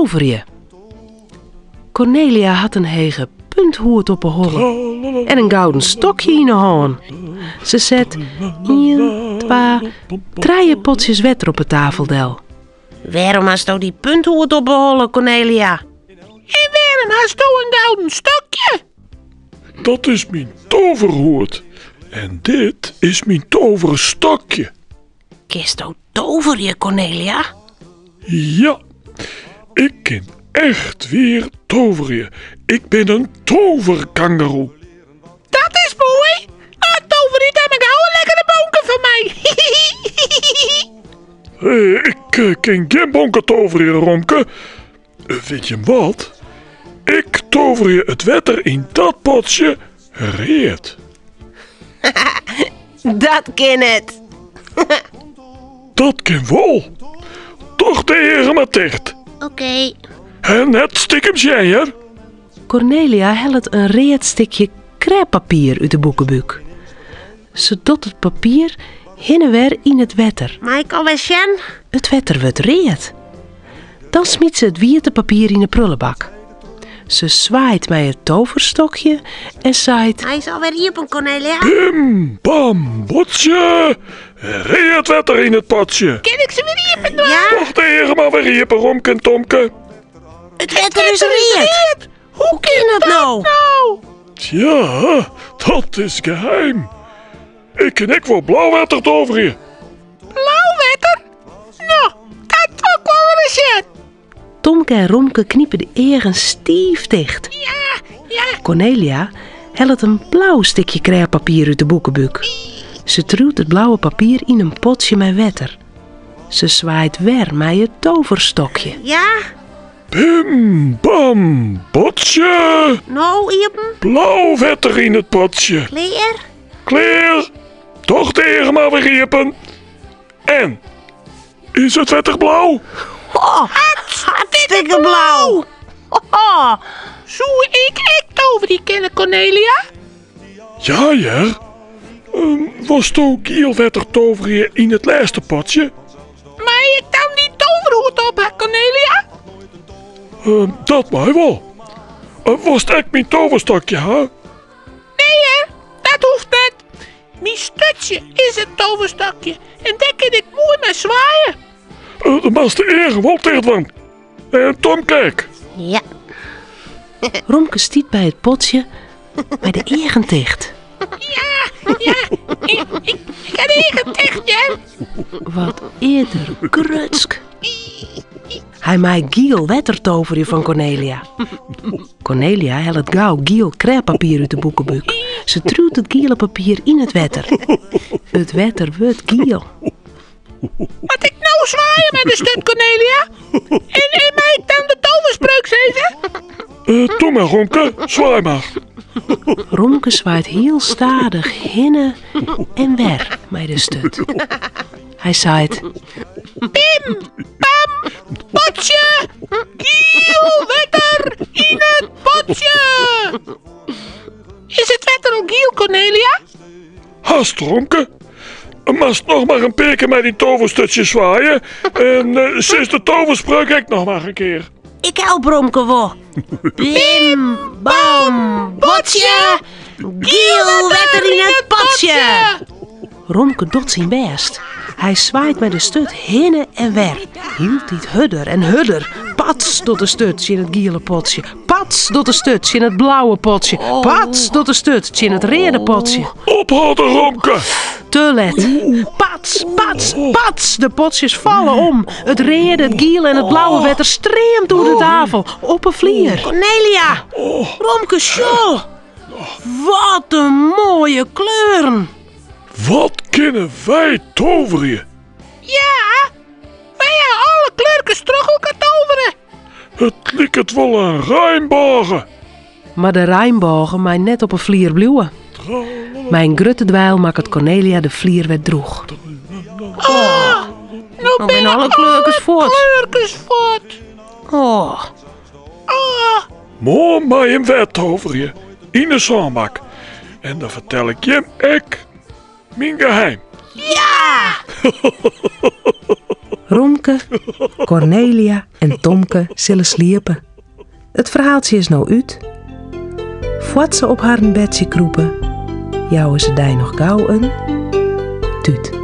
toverje. Kornelia hat in hege punthoed op 'e holle en in gouden stokje yn 'e hân. Se set ien, twa, trije potsjes wetter op 'e tafel del. Wêrom hasto dy punthoed op 'e holle, Kornelia? En wêrom hasto in gouden stokje? Dat is myn toverhoed. En dit is myn toverstokje. Kinsto toverje, Kornelia? Ja, ik kin echt wier toverje. Ik bin in toverkangoeroe. Dat is moai. Ah, toverje dan mar gau in lekkere bonke foar my. Ik eh, kin gjin bonke toverje, Romke. Eh, wit jim wat? Ik toverje it wetter yn dat potsje read. Dat kin net. Dat kin wol. Doch de eagen mar ticht. Oké. En net stikem sjen, hear. Kornelia hellet in read stikje krêppapier út de boekebúk. Se docht it papier hinne en wer yn it wetter. Mei ik alwer sjen? It wetter wurdt read. Dan smyt se it wiete papier yn 'e prullebak. Se swaait mei it toverstokje en seit... Hy is alwer iepen, Kornelia. Bim, bam, botsje! Read wetter yn it potsje. Kin ik se wer iepen dwaan? Ja. Doch de eagen mar wer iepen, Romke en Tomke. It wetter is read. Hoe kin dat no? No? Tja, dat is geheim. Ik kin ek wol blau wetter toverje. Blau wetter? No, dat wol ik wol ris sjen. Tomke en Romke knipe de eagen stiif ticht. Ja, ja. Kornelia hellet in blau stikje krêppapier út de boekebúk. Se triuwt it blauwe papier yn in potsje mei wetter. Se swaait wer mei it toverstokje. Ja? Bim, bam, botsje! No iepen? Blau wetter yn it potsje. Klear? Klear! Doch de eagen mar wer iepen. En, is it wetter blau? Oh, hartstikke blau! Oh. Soe ik ek toverje kinne, Kornelia? Ja, hear. Um, wolsto giel wetter toverje yn it lêste potsje? Mei ik dan dyn toverhoed op ha, Kornelia? Um, dat mei wol. Uh, wolst ek myn toverstokje ha? Nee hear, dat hoecht net. Myn sturtsje is it toverstokje en dêr kin ik moai mei swaaie. Uh, dan moatst de eagen wol ticht dwaan. En Tomke ek. Ja. Romke stiet by it potsje mei de eagen ticht. Ja, ja, ik, ik, ik ha de eagen ticht, hear. Wat is er grutsk. Hy mei giel wetter toverje fan Kornelia. Kornelia hellet gau giel krêppapier út de boekebúk. Se triuwt it giele papier yn it wetter. It wetter wurdt giel. Moat ik no swaaie mei de sturt, Kornelia? En, en mei ik dan de toverspreuk sizze? Uh, doe mar, Romke. Swaai mar. Romke swaait hiel stadich hinne en wer mei de sturt. Hy seit... Bim, bam, potsje, giel wetter yn it potsje. Is it wetter al giel, Kornelia? Hast, Romke. Moatst noch mar in pear kear mei dyn toversturtsje swaaie. En uh, sis de toverspreuk ek noch mar in kear. Ik help Romke wol. Bim, bam, botsje, giel wetter yn it potsje. Romke docht syn bêst. Hy swaait mei de sturt hinne en wer. Hieltyd hurder en hurder. Pats docht de sturt tsjin it giele potsje. Pats docht de sturt tsjin it blauwe potsje. Pats docht de sturt tsjin it reade potsje. Ophâlde, Romke! Te let. Pats, pats, pats! De potsjes falle om. It reade, it giele en it blauwe wetter streamt oer de tafel, op 'e flier. Kornelia! Romke, sjoch! Wat in moaie kleuren! Wat kinne wy toverje? Ja, wy ha alle kleurkes troch elkoar tovere. It liket wol in reinbôge. Mar de reinbôge mei net op 'e flier bliuwe. Mei in grutte dweil makket Kornelia de flier wer drûch. Oh, no binne alle kleurkes fuort. Kleurkes fuort. Oh. Oh. Moarn mei jim wer toverje yn de sânbak. En dan fertel ik jim ek myn geheim. Ja! Romke, Kornelia en Tomke sille sliepe. It ferhaaltsje is no út. Foar't se op harren bedsje krûpe, jouwe se dy noch gau in tút.